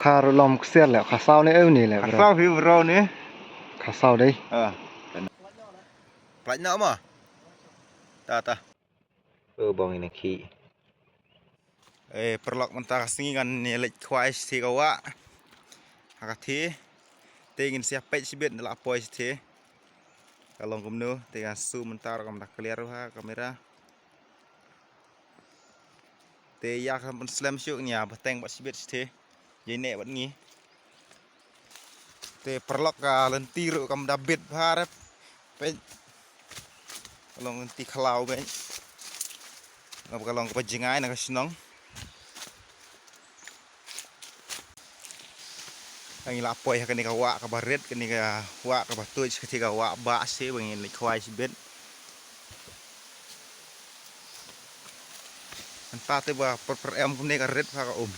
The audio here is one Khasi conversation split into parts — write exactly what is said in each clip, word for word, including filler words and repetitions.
Kha ruh long ksiar le, kha saw ne eu ni le, bro. Kha saw hi bro ni. Kha saw dei. Ah. Plaj na ma. Ta ta. Oh, bang ina khi. Eh, paralok, mynta ka sngi ngan ïa leit khwai sha ka wah. Ha ka thie. Te ngin sa peit shibit la poi sha thie. Ka long kumno, te ngan shu mynta ruh kam da clear ha kamera. Te ïa ka ban slem shuh nia ba teng ba shibit sha thie. Ïa ne bad ngi. Te paralok, ka lynti ruh kam da bit bha rep. Peit. Ka long lynti khlaw peit. Ngam ka long kaba jngai na ka shnong. Ngi la poi ha kane ka wah kaba rit, kane ka wah kaba tuid, kane ka wah ba shi ba ngin leit khwai shibit. Mynta te ba per per em kumne ka rit ha ka um.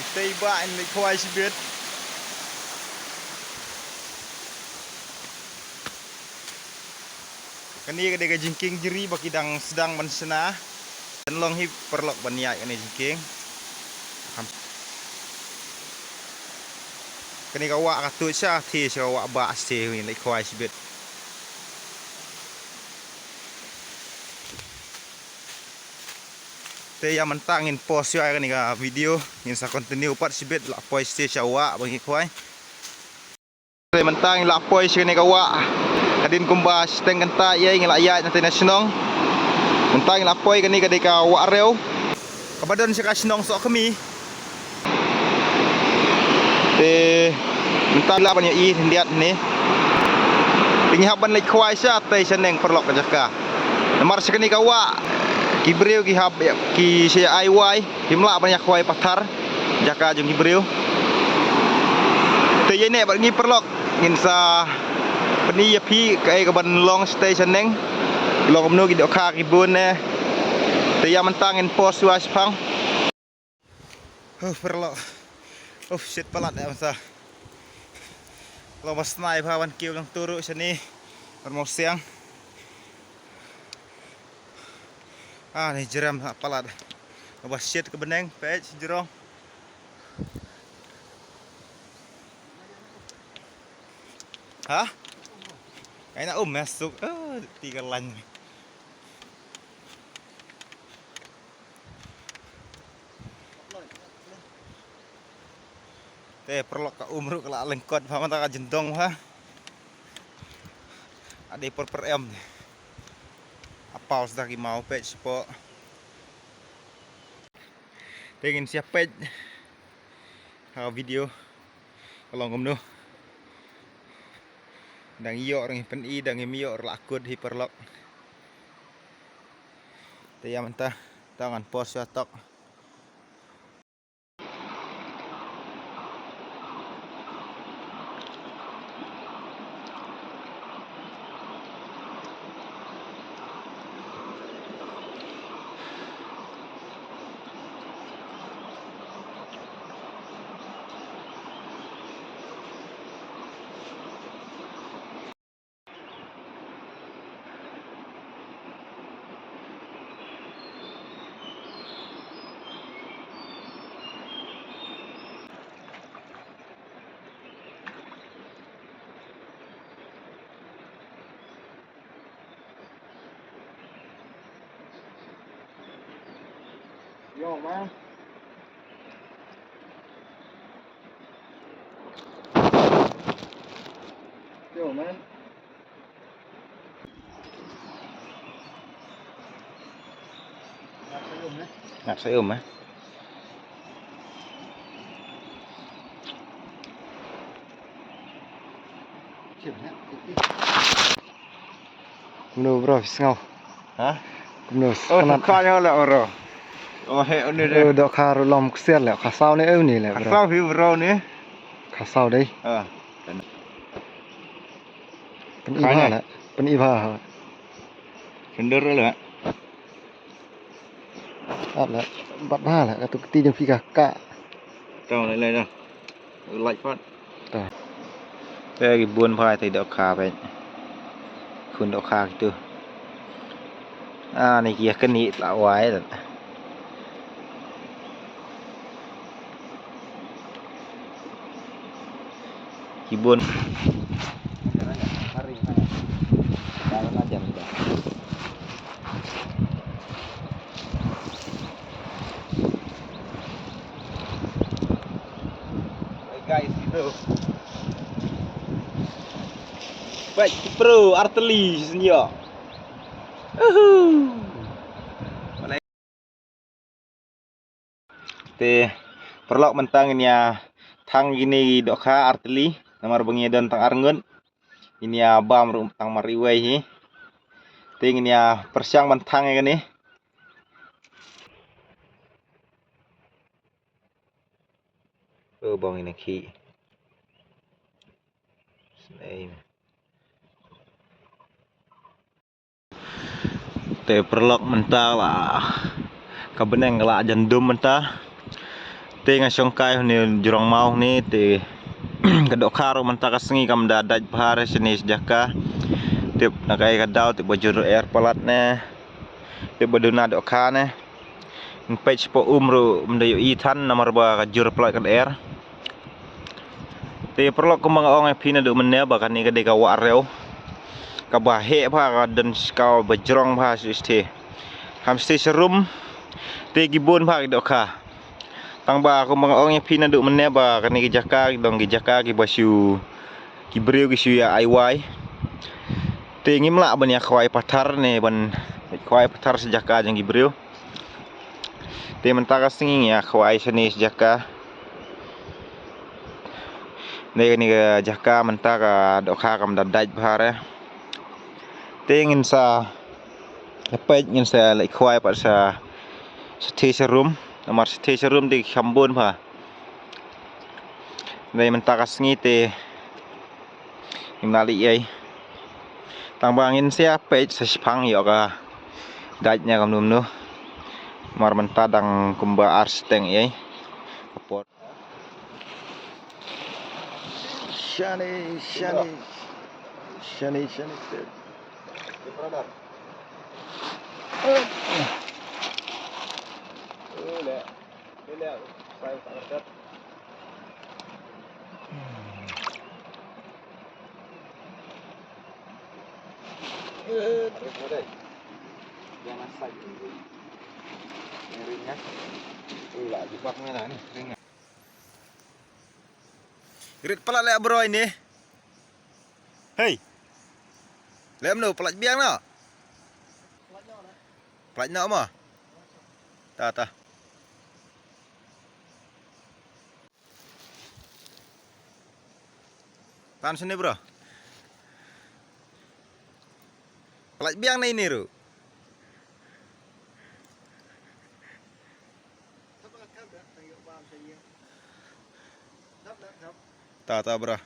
Ite ba in leit khwai shibit. Kane ka dei ka jingkieng jri ba ki dang sdang ban shna. Kan long hi paralok ban ïaid kane jingkieng. Ham. Kane ka wah ka tuid sha thie sha ka wah ba shi ngin leit khwai shibit. Te ïa mynta ngin pause ïa kane ka video, ngin sa continue pat shibit la poi sha wah ba ngi khwai. Te mynta ngi la poi sha kane ka wah. Hadien kumba shiteng kynta ïa ngi la ïaid na te na shnong. Mynta ngi la poi, kane ka dei ka Wah Rew. Kaba don sha ka shnong Sohkhmi. Te mynta la ban ïa i hyndiat ne. Te ngi hap ban leit khwai sha te sha neng paralok ka jaka. Namar sha kane ka wah ki briew ki hap ki sha ai wai. Kim lah ban ïa khwai pathar jaka jong ki briew. Te ïa ne bad ngi paralok ngin sa pyni ïa phi kaei kaban long sha te sha neng. Long kumno, ki dohkha ki bun ne. Te ïa mynta ngin pause ïa shipang. Huh, paralok. Huh, shit palat ïa mynta. Long ba snai bha ban kiew lang turu shane. Ban mawsiang. Ah, ni jrem ha palat. Ba shit ka bneng, peit jrong. Ha? Ai na um masuk. Ah, tiga lain. Te paralok, ka um ruh ka la lyngkot bha mynta, ka jyndong bha. Ade por per em. Apaw sda ki maw peit shapoh. Te ngin sa peit ha video ka long kumno. Dang ïoh ruh ngi pyni, dang ngim ïoh ruh la kut hi paralok. Te ïa mynta to ngan pause ïa tok. Yo, man. Yo, man. Ngap sa um, eh. Kumno bro, sngew? Ha? Kumno? Oh, sngew ka ïa la bro. Oh, he, uni de. Oh, dohkha ruh long ksiar le, kha saw ne eu ni le bro. Kha saw hi bro ni. Kha saw dei. Ah. Pyni bha le. Pyni bha. Sender le. Ap le. Bat bha le. Katu kti jong phi ka ka. Tong le le. Lait pat. Te ki bun bha te dohkha peit. Khun dohkha kitu. Ah, ni ki ïa kani la wai. Ibun. Guys, itu. Baik, bro, arteli senyo. Uhu. Te paralok, mynta ngin ïa thang kine ki dohkha arteli, namar ba ngi don tang arngut. Ngin ïa bam ruh tang mar iwei hi. Te ngin ïa pyrshang ban thang ïa kane. Oh, bang ina ki. Snei. Te paralok, mynta la ka bneng ka la jan dum mynta. Te nga shong kai hynne jrong maw hynne te ka dohkha ruh mynta ka sngi kam da dait bha re shane sha jaka. Tip na kaei ka daw, tip ba jur er palat ne, tip ba duna dohkha ne. Ngin peit shapoh um ruh ym da ïohi than namar ba ka jur palat ka er. Te paralok, kumba nga ong ïa phi naduh mynne ba kane ka dei ka wah riew kaba heh bha, ka don shkau ba jrong bha shisha. Kham shisha sharum te ki bun bha ki dohkha. Tang ba kumba nga ong ïa phi naduh mynne ba kane ki jaka ki don ki jaka kiba shu, ki briew ki shu ïa ai wai. Te ngim lah ban ïa khwai pathar ne ban khwai pathar sha jaka jong ki briew. Te mynta ka sngi ngi ïa khwai shane sha jaka. Ne kane ka jaka mynta ka dohkha kam da dait bha re. Te ngin sa peit, ngin sa leit khwai pat sha, sha sharum. Namar sha sharum te kham bun bha. Dei mynta ka sngi te ngim lah leh ei. Tang ba ngin sa peit sa shipang ïoh ka dait ne kumno kumno. Mar mynta dang kumba ar shiteng ei. Ka por. Shane, shane. Shane, shane. Rit palat leh bro ine. Hei. Leh mano, palat biang no. Palat no mo. Ta ta. Tan sini bro. Palat biang na ini ru. Ta ta bro.